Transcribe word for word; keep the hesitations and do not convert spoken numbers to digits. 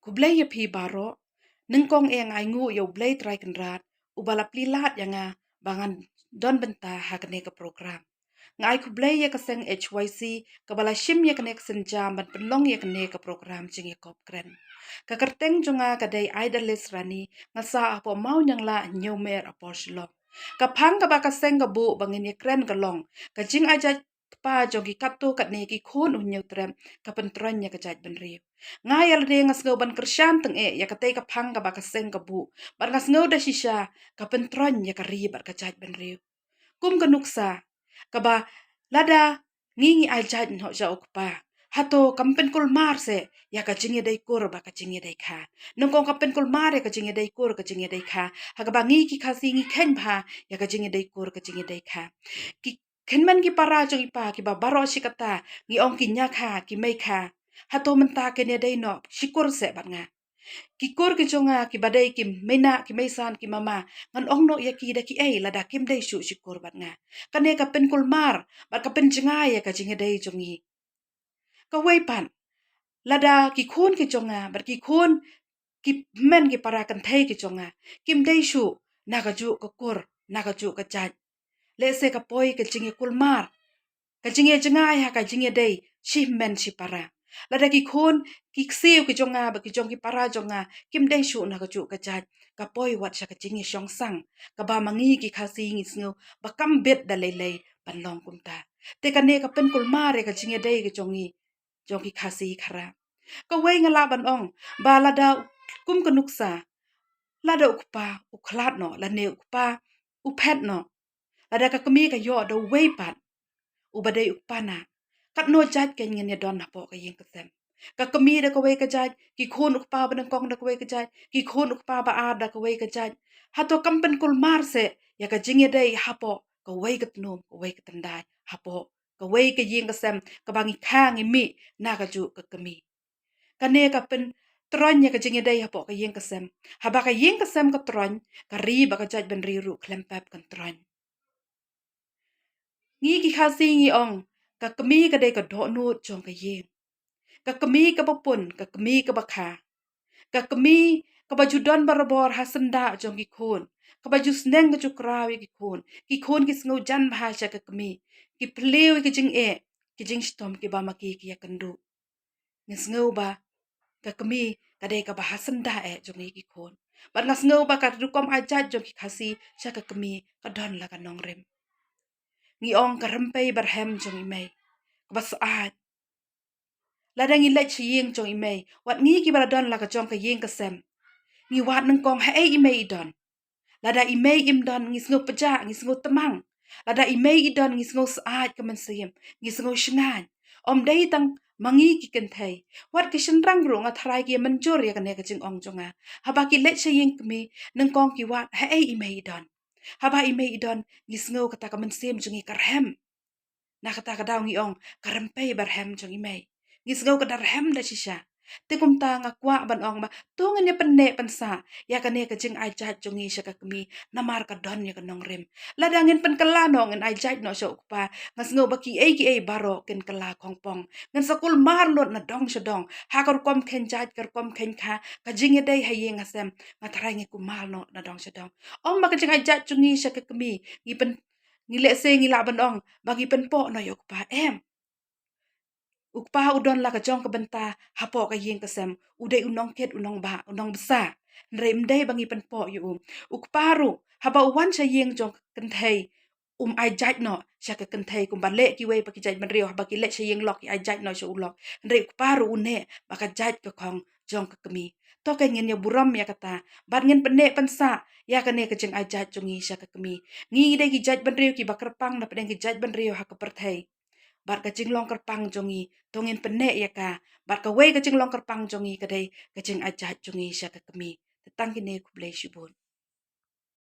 Khublei ïa phi baroh. Nyngkong eh nga ainguh ïa U Blei Trai Kynrad, uba la plie lad ïa nga ba ngan don bynta ha kane ka program. Nga ai khublei ïa ka seng H Y C kaba la shim ïa kane ka sienjam ban pynlong ïa kane ka program jingïakop kren. Ka kyrteng jong nga ka dei Idalys Rani, nga sah hapoh Mawnianglah, Hynñiewmer, ha por Shillong. Ka phang kaba ka seng ka buh ba ngin ïakren ka long ka jingaijait kpa jong ki katto katne ki khun u Hynñiewtrep ka pyntroiñ ïa ka jaitbynriew. Nga ïa lade nga sngew ban kyrshan tyngeh ïa katei ka phang kaba ka seng ka buh, bad nga sngew da shisha ka pyntroiñ ïa ka ri bad ka jaitbynriew. Kum ka nuksa kaba, lada ngi ngi aijait noh sha u kpa, hato kam pynkulmar seh ïa ka jingïadei kur bad ka jingïadei kha? Nyngkong kam pynkulmar ïa ka jingïadei kur ka jingïadei kha, ha kaba ngi ki Khasi ngi kheiñ bha ïa ka jingïadei kur ka jingïadei kha. Ki kynmen ki para jong i pa kiba baroh shi katta ngi ong ki ñiakha, ki meikha. Hato mynta kin ïadei noh shi kur seh bad nga? Ki kur ki jong nga kiba dei ki meinah, ki meisan, ki mama, ngan ong noh ïa ki da kiei lada kim dei shuh shi kur bad nga? Kane ka pynkulmar bad ka pynjngai ïa ka jingïadei jong ngi. Kawei pat, lada ki khun ki jong nga bad ki khun, ki hynmen ki para kynthei ki jong nga kim dei shuh na kajuh ka kur, na kajuh ka jait, lehse ka poi ka jingïakulmar, ka jingïajngai ha ka jingïadei shi hynmen shi para. Lada ki khun, ki ksiew ki jong nga bad ki jong ki para jong nga kim dei shuh na kajuh ka jait, ka poi wat sha ka jingïashongsang kaba ma ngi ki Khasi ngi sngew ba kam bit da lei lei ban long kumta. Te kane ka pynkulmar ïa ka jingïadei ka jong ngi, jong ki Khasi Khara. Kawei nga lah ban ong ba lada, kum ka nuksa, lada u kpa u khlad noh lane u kpa u phet noh, lada ka kmie ka ïoh da uwei pat uba dei u kpa nah, katno jait kein ngin ïadon hapoh ka ïing ka sem? Ka kmie da kawei ka jait, ki khun u kpa ba nyngkong da kawei ka jait, ki khun u kpa ba ar da kawei ka jait. Hato kam pynkulmar seh ïa ka jingïadei hapoh kawei ka tnum, kawei ka tyndai, hapoh kawei ka ïing ka sem kaba ngi kha ngi mih na kajuh ka kmie? Kane ka pyntroiñ ïa ka jingïadei hapoh ka ïing ka sem. Haba ka ïing ka sem ka troiñ, ka ri bad ka jaitbynriew ruh khlem pep kan troiñ. Ngi ki Khasi ngi ong, ka kmie ka dei ka dohnud jong ka ïing. Ka kmie kaba pun, ka kmie kaba kha, ka kmie kaba ju don barabor ha syndah jong ki khun, kaba ju sneng ka ju kraw ïa ki khun. Ki khun ki sngew jan bha sha ka kmie, ki plie ïa ka jingeh, ki jingshitom kiba ma ki ki ïakynduh. Nga sngew ba ka kmie ka dei kaba ha syndah eh jong ngi ki khun. Bad nga sngew ba ka rukom aijait jong ki Khasi sha ka kmie ka don la ka nongrim. Ngi ong ka rympei ba rhem jong i mei kaba syaid. Lada ngi leit sha ïing jong i mei, wat ngi kiba la don la ka jong ka ïing ka sem, ngi wad nyngkong haei i mei i don. Lada i mei im don, ngi sngew pjah, ngi sngew tmang. Lada i mei i don, ngi sngew syaid ka mynsiem, ngi sngew shngaiñ. Ym dei tang ma ngi ki kynthei, wat ki shynrang ruh nga tharai ki ïa mynjur ïa kane ka jingong jong nga. Haba ki leit sha ïing kmie, nyngkong ki wad haei i mei i don. Haba i mei i don, ngi sngew kata ka mynsiem jong ngi ka rhem. Na kata ka daw ngi ong ka rympei ba rhem jong i mei. Ngi sngew ka da rhem da shisha. Te kumta nga kwah ban ong ba to ngin ïa pynneh pynsah ïa kane ka jingaijait jong ngi sha ka kmie, namar ka don ïa ka nongrim. Lada ngin pynkylla noh, ngin aijait noh sha u kpa, nga sngew ba kiei kiei baroh kin kylla khongpong. Ngin sa kulmar lut na dong sha dong ha ka rukom kheiñ jait, ka rukom kheiñ kha, ka jingïadei ha ïing ha sem. Nga tharai ngi kulmar lut na dong sha dong. Ym ba ka jingaijait jong ngi sha ka kmie ngi pyn ngi lehse ngi lah ban ong ba ngi pynpoh noh ïa u kpa, em. U kpa u don la ka jong ka bynta hapoh ka ïing ka sem, u dei u nongkit, u nongbah, u nongbsa. Hynrei ym dei ba ngi pynpoh ïa u. U kpa ruh haba u wan sha ïing jong ka kynthei, um aijait noh sha ka kynthei kumba leh kiwei pat ki jaitbynriew, haba ki leit sha ïing lok ki aijait noh sha u lok. Hynrei u kpa ruh u neh ba ka jait ka khong jong ka kmie. To ka ngin ïa burom ïa kata bad ngin pynneh pynsah ïa kane ka jingaijait jong ngi sha ka kmie. Ngi dei ki jaitbynriew kiba kyrpang na pdeng ki jaitbynriew ha ka pyrthei. Bad ka jinglong kyrpang jong ngi to ngin pynneh ïa ka. Bad kawei ka jinglong kyrpang jong ngi ka dei ka jingaijait jong ngi sha ka kmie. Te tang kine, khublei shibun.